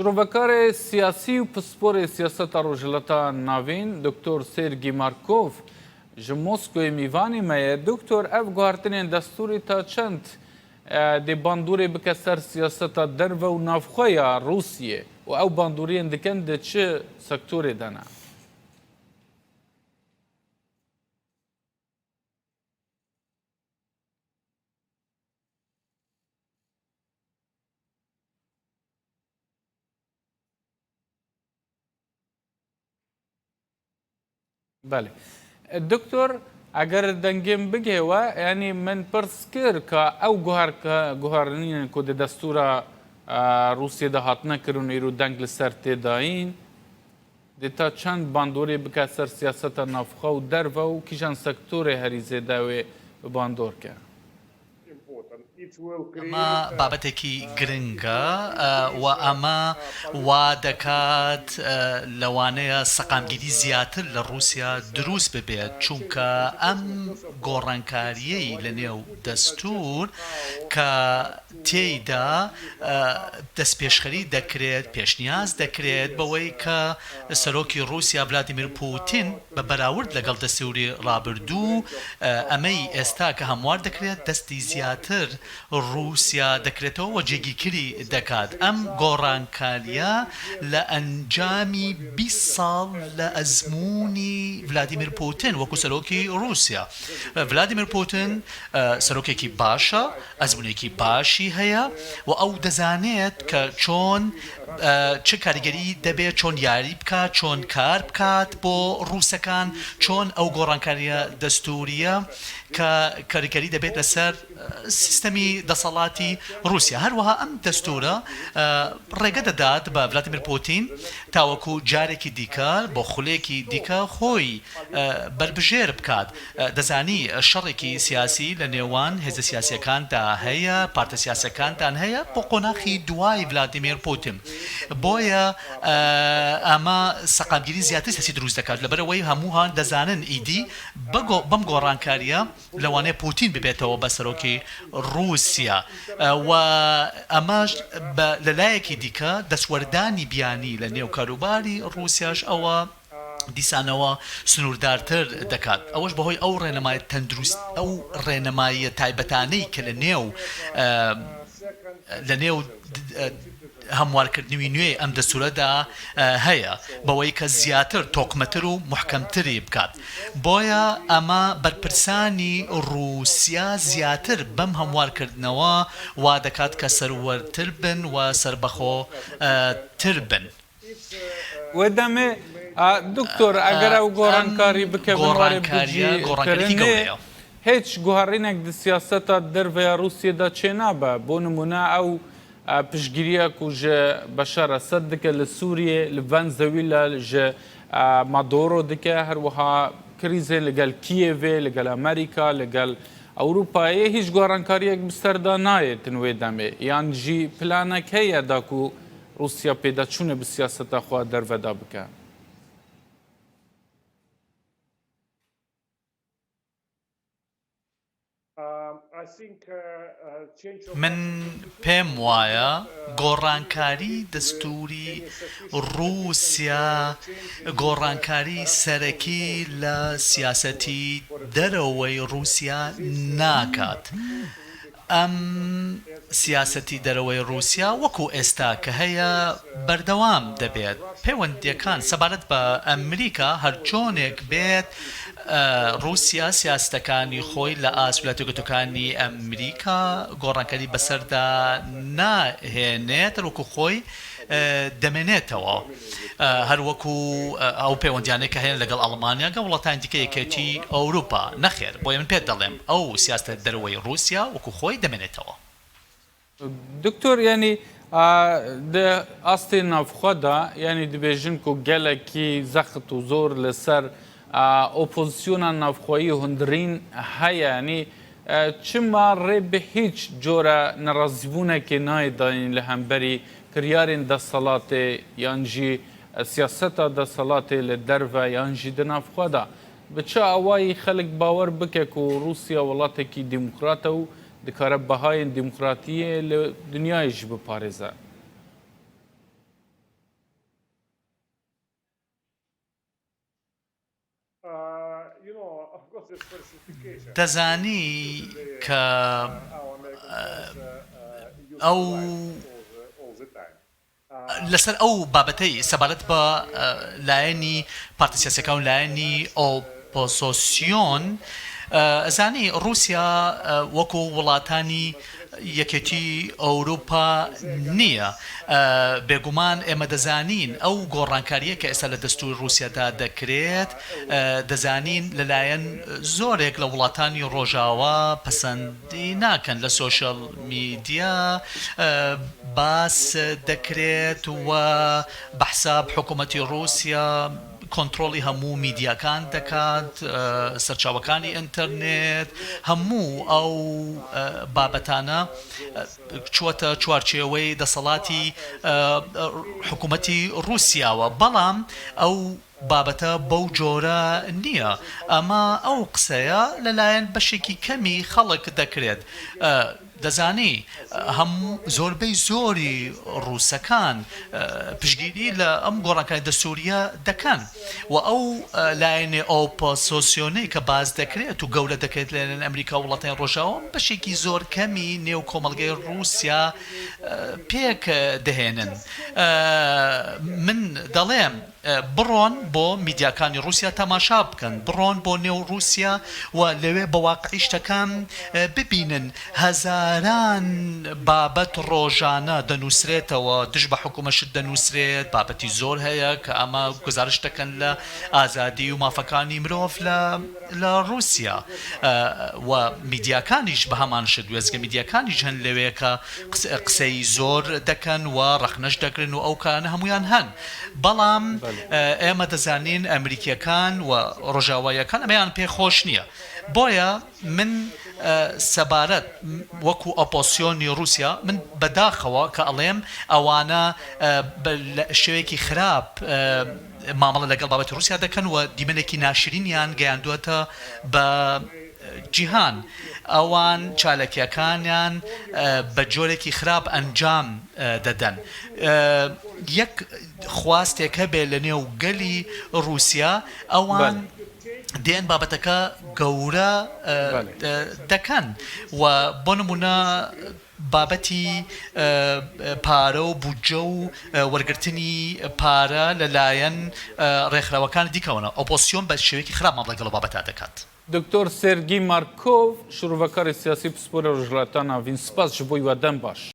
شرۆڤەکارê siyasî û pisporê siyaseta Rojhilata Navîn Doktor Sêrgî Markov ji Moskoyê mîvanê me ye. Doktor ev guhertinên destûrî ta çend dê bandorê bike ser siyaseta derve û navxwe ya Rûsiyê û ew bandoriyên dikin di çi sektorê de ne? Belê. Doktor eger dengêm bigihêwe yanî min pirs kir ka ew guher guherinîn ku di destûra Rûsyê de hatine kirin û îro deng li ser tê dayîn dê ta çend bandorê bike ser siyaseta navxwe û derve û kîjan sektorê herî zêde wê bi bandor ke? ئەمە بابەتێکی گرنگە و ئەمە وا دەکات لەوانەیە سەقامگیری زیاتر لە ڕووسیا دروست ببێت، چونکە ئەم گۆڕانکارییەی لەنێو دەستوور کە تێیدا دەستپێشخەری دەکرێت، پێشنیاز دەکرێت بەوەی کە سەرۆکی ڕووسیا ڤلادیمیر پوتین بە بەراورد لەگەڵ دەستووری ڕابردوو، ئەمەی ئێستا کە هەموار دەکرێت دەستی زیاتر ڕووسیا دەکرێتەوە و جێگیرکری دەکات. ئەم گۆڕانکارییە لە ئەنجامی 20 ساڵ لە ئەزموونی ڤلادیمیر پوتین وەکو سەرۆکی ڕووسیا. ڤلادیمیر پوتین سەرۆکێکی باشە، ئەزموونێکی باشی هەیە و ئەو دەزانێت کە چۆن چ کاریگەری دەبێت، چۆن یاری بکات، چۆن کار بکات بۆ ڕووسەکان، چۆن ئەو گۆڕانکارییە دەستوورییە کە کاریگەری دەبێت لەسەر سیستەمی دەسەڵاتی ڕووسیا. هەروەها ئەم دەستوورە ڕێگە دەدات بە ڤلادیمیر پوتین تاوەکو جارێکی دیکە بۆ خولێکی دیکە خۆی بەربژێر بکات. دەزانی شەڕێکی سیاسی لە نێوان هێزە سیاسیەکاندا هەیە، پارتە سیاسەکاندان هەیە بۆ قۆناخی دوای ڤلادیمێر پوتین. بۆیە ئەمە سەقامگیری زیاتر سیاسی دروست دەکات، لەبەرئەوەی هەمووان دەزانن ئیدی بەم گۆڕانکارییە لەوانەیە پوتین ببێتەوە بە سەرۆکی ڕووسیا و ئەمەش لە لایەکی دیکە دەستوەردانی بیانی لە نێو کاروباری ڕووسیاش ئەوە دیسانەوە سنووردارتر دەکات، ئەوەش بەهۆی ئەو ڕێنمایە تەندروست ئەو ڕێنماییە تایبەتانەی کە لە نێو لە نێو هەموارکردنەوی نوێی ئەم دەستوورەدا هەیە بەوەی کە زیاتر تۆکمەتر و موحکەمتری بکات. بۆیە ئەمە بەرپرسانی ڕووسیا زیاتر بەم هەموارکردنەوە وا دەکات کە سەروەرتر بن و سەربەخۆ تر بن. وێ دەمێ دکتۆر ئەگەر ئەو ئەم گۆڕانکاری بکەڤن وەرێ گۆڕانکارییە بجی گۆڕانکاریی کرنێ گەورەیە. هێچ گوهەڕینێک د سیاسەتا دەرڤەیا ڕووسیەدا چێ نابە بۆ نموونە ئەو پشتگیریە کو ژ بەشار ئەسەد دکە لە سووریێ لە ڤەنزەویلا ژ مادۆرۆ دکە هەروەها کریزێ لەگەل کیێڤێ لەگەل ئەمریکا لەگەل ئەوروپایێ هیچ گۆڕانکاریەک بسەردا نایێتن وێ دەمێ یان ژی پلانەک هەیە داکو ڕووسیا پێداچوونە بە سیاسەتا خوا دەرڤەدا بکە. من پێم وایە گۆڕانکاری دەستووری ڕووسیا گۆڕانکاری سەرەکی لە سیاسەتی دەرەوەی ڕووسیا ناکات. ئەم سیاسەتی دەرەوەی ڕووسیا وەکو ئێستا کە هەیە بەردەوام دەبێت. پەیوەندییەکان سەبارەت بە ئەمریکا هەرچۆنێک بێت ڕووسیا سیاستەکانی خۆی لە ئاست ویلایەتە یەکگرتووەکانی ئەمریکا گۆڕانکاری بەسەردا ناهێنێت هەروەکو خۆی دەمێنێتەوە هەروەکو ئەو پەیوەندیانەی کە هەیە لەگەڵ ئەڵمانیا گە وڵاتانی دیکە یەکێتی ئەوروپا نەخێر بۆیە من پێت دەڵێم ئەو سیاستە دەرەوەی ڕووسیا وەکو خۆی دەمێنێتەوە. دکتۆر یانی دە ئاستێ ناوخۆدا یانی دبێژن کو گەلەکی زەخت و زۆر لەسەر ئۆپۆزسیۆنا ناوخۆیی هوندرین هەیە یانی چما ڕێ بە هیچ جۆرە نەڕازیبوونێکێ نایێ داین لە هەمبەری کریارên دەسەڵاتێ یان ژی سیاسەتا دەسەڵاتێ لە دەرڤە یان ژی دە ناوخۆ دا؟ بە چ ئاوایی خەلک باوەر بکە کو ڕووسیا وڵاتێکی دیموکراتە و دکارە بەهایên دیموکراتییێ لە دنیایێ ژی بپارێزە؟ دەزانی کە ئەو لەسەر ئەو بابەتەی سەبارەت بە لایەنی پارتە سیاسیەکان و لایەنی ئۆپۆزۆسیۆن زانی ڕووسیا وەکو وڵاتانی یەکێتی ئەوروپا نییە. بێگومان ئێمە دەزانین ئەو گۆڕانکارییە کە ئێستا لە دەستووری ڕووسیادا دەکرێت، دەزانین لەلایەن زۆرێک لە وڵاتانی ڕۆژاوا پەسەندی ناکەن، لە سۆشیال میدیا باس دەکرێت و بە حساب حکوومەتی ڕووسیا کۆنترۆڵی هەموو میدیاکان دەکات، سەرچاوەکانی ئینتەرنێت، هەموو ئەو بابەتانە چووەتە چوارچێوەی دەسەڵاتی حکوومەتی ڕووسیاوە، بەڵام ئەو بابەتە بەو جۆرە نییە، ئەمە ئەو قسەیە لەلایەن بەشێکی کەمی خەڵک دەکرێت. دەزانی هەموو زۆربەی زۆری ڕووسەکان پشتگیری لە ئەم گۆڕانکاری دەستوورییە دەکەن و ئەو لایەنی ئۆپۆسۆسیۆنەی کە باس دەکرێت و گەورە دەکرێت لەلایەن ئەمریکا و وڵاتانی ڕۆژاوا بەشێکی زۆر کەمی نێو کۆمەڵگەی ڕووسیا پێک دەهێنن. من دەڵێم بڕۆن بۆ میدیاکانی ڕووسیا تەماشا بکەن، بڕۆن بۆ نێو ڕووسیا و لەوێ بە واقعی شتەکان ببینن. هەزاران بابەت ڕۆژانە دەنووسرێتەوە، دژ بە حکوومەت شت دەنووسرێت، بابەتی زۆر هەیە کە ئەمە گوزارشت دەکەن لە ئازادی و مافەکانی مرۆڤ لە لە ڕووسیا و میدیاکانیش بە هەمان شت، وێستگە میدیاکانیش هەن لەوێ کە قسەی زۆر دەکەن و ڕەخنەش دەگرن و ئەو کارانە هەموویان هەن. بەڵام ئێمە دەزانین ئەمریکییەکان و ڕۆژاواییەکان ئەمەیان پێ خۆش نییە. بۆیە من سەبارەت وەکو ئۆپۆسیۆنی ڕووسیا من بە داخەوە کە ئەڵێم ئەوانە بە شێوەیەکی خراپ مامەڵە لەگەڵ بابەتی ڕووسیا دەکەن و دیمەنێکی ناشرینیان گەیاندووەتە بە جیهان. ئەوان چاالکیەکانیان بە جۆرێکی خراپ ئەنجام دەدەن. یەک خواستێک هەبێ لە نێو گەلی ڕووسیا ئەوان دێن بابەتەکە گەورە دەکەن و بۆ نمونە بابەتی پارە و بودجە و وەرگرتنی پارە لە لایەن ڕێکخراوەکانی دیکەوەنە ئۆپۆزسیۆن بە شێوەیەکی خراپ مامەڵە لەگەڵ ئەو بابەتە دەکات. دکتۆر سێرگی مارکۆڤ، شرۆڤەکاری سیاسی پسپۆری ڕۆژهەڵاتا ناڤین، سپاس ژ بۆی وە دەم باش.